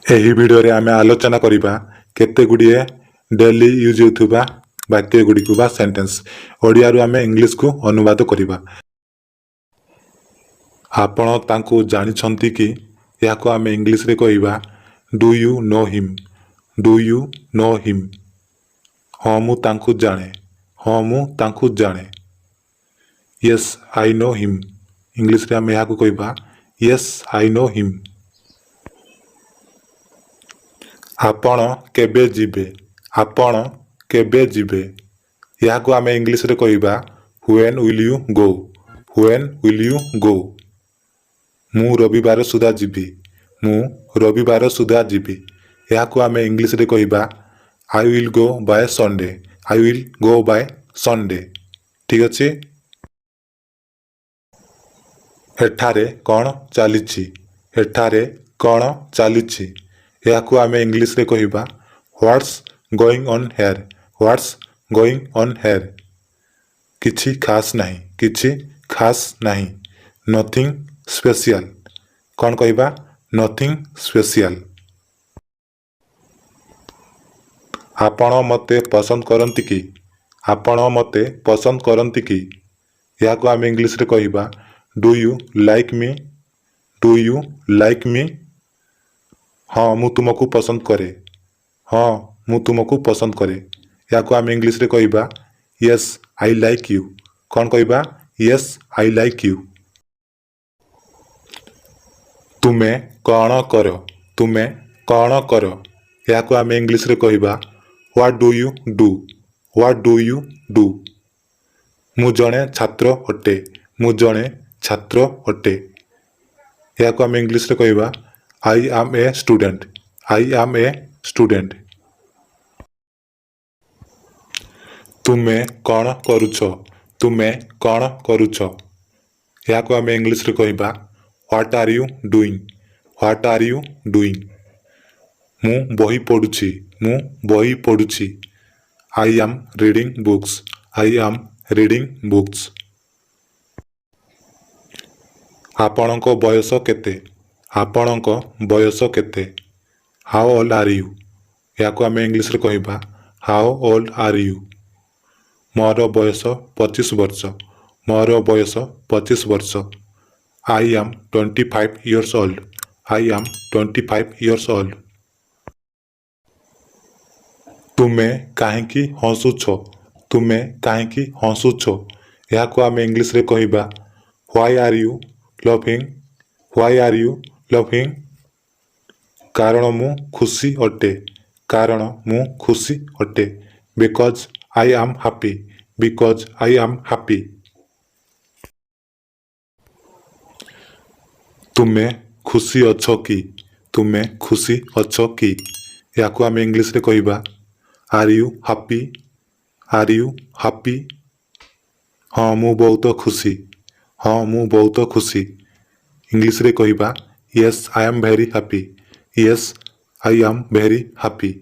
ଏହି ଭିଡ଼ିଓରେ ଆମେ ଆଲୋଚନା କରିବା କେତେ ଗୁଡ଼ିଏ ଡେଲି ୟୁଜ୍ ହେଉଥିବା ବାକ୍ୟ ଗୁଡ଼ିକୁ ବା ସେଣ୍ଟେନ୍ସ ଓଡ଼ିଆରୁ ଆମେ ଇଂଲିଶକୁ ଅନୁବାଦ କରିବା। ଆପଣ ତାଙ୍କୁ ଜାଣିଛନ୍ତି କି? ଏହାକୁ ଆମେ ଇଂଲିଶରେ କହିବା, Do you know him? Do you know him? ହଁ, ମୁଁ ତାଙ୍କୁ ଜାଣେ। ହଁ, ମୁଁ ତାଙ୍କୁ ଜାଣେ। Yes, I know him. ଇଂଲିଶରେ ଆମେ ଏହାକୁ କହିବା, Yes, I know him. ଆପଣ କେବେ ଯିବେ? ଆପଣ କେବେ ଯିବେ? ଏହାକୁ ଆମେ ଇଂଲିଶରେ କହିବା, When will you go? When will you go? ମୁଁ ରବିବାର ସୁଦ୍ଧା ଯିବି। ମୁଁ ରବିବାର ସୁଦ୍ଧା ଯିବି। ଏହାକୁ ଆମେ ଇଂଲିଶରେ କହିବା, I will go by Sunday. I will go by Sunday. ଠିକ୍ ଅଛି। ଏଠାରେ କ'ଣ ଚାଲିଛି? ଏଠାରେ କ'ଣ ଚାଲିଛି? ଏହାକୁ ଆମେ ଇଂଲିଶରେ କହିବା, What's going on here? What's going on here? କିଛି ଖାସ୍ ନାହିଁ। କିଛି ଖାସ୍ ନାହିଁ। Nothing special. କ'ଣ କହିବା? Nothing special. ଆପଣ ମୋତେ ପସନ୍ଦ କରନ୍ତି କି? ଆପଣ ମୋତେ ପସନ୍ଦ କରନ୍ତି କି? ଏହାକୁ ଆମେ ଇଂଲିଶରେ କହିବା, Do you like me? Do you like me? ହଁ, ମୁଁ ତୁମକୁ ପସନ୍ଦ କରେ। ହଁ, ମୁଁ ତୁମକୁ ପସନ୍ଦ କରେ। ଏହାକୁ ଆମେ ଇଂଲିଶରେ କହିବା, Yes, I like you. କ'ଣ କହିବା? Yes, I like you. ତୁମେ କ'ଣ କର? ତୁମେ କ'ଣ କର? ଏହାକୁ ଆମେ ଇଂଲିଶରେ କହିବା, What do you do? What do you do? ମୁଁ ଜଣେ ଛାତ୍ର ଅଟେ। ମୁଁ ଜଣେ ଛାତ୍ର ଅଟେ। ଏହାକୁ ଆମେ ଇଂଲିଶରେ କହିବା, I am a student. I am a student. ତୁମେ କ'ଣ କରୁଛ? ତୁମେ କ'ଣ କରୁଛ? ଏହାକୁ ଆମେ ଇଂଲିଶରେ କହିବା, What are you doing? What are you doing? ମୁଁ ବହି ପଢ଼ୁଛି। ମୁଁ ବହି ପଢ଼ୁଛି। I am reading books. I am reading books. ଆପଣଙ୍କ ବୟସ କେତେ? ଆପଣଙ୍କ ବୟସ କେତେ? How old are you? ଏହାକୁ ଆମେ ଇଂଲିଶରେ କହିବା, How old are you? ମୋର ବୟସ 25 ବର୍ଷ। ମୋର ବୟସ 25 ବର୍ଷ। I am 25 years old. I am 25 years old. ତୁମେ କାହିଁକି ହସୁଛ? ତୁମେ କାହିଁକି ହସୁଛ? ଏହାକୁ ଆମେ ଇଂଲିଶରେ କହିବା, Why are you laughing? Why are you laughing? କାରଣ ମୁଁ ଖୁସି ଅଟେ। କାରଣ ମୁଁ ଖୁସି ଅଟେ। Because I am happy. Because I am happy. ତୁମେ ଖୁସି ଅଛ କି? ତୁମେ ଖୁସି ଅଛ କି? ଏହାକୁ ଆମେ ଇଂଲିଶରେ କହିବା, Are you happy? Are you happy? ହଁ, ମୁଁ ବହୁତ ଖୁସି। ହଁ, ମୁଁ ବହୁତ ଖୁସି। ଇଂଲିଶରେ କହିବା, Yes, I am very happy. Yes, I am very happy.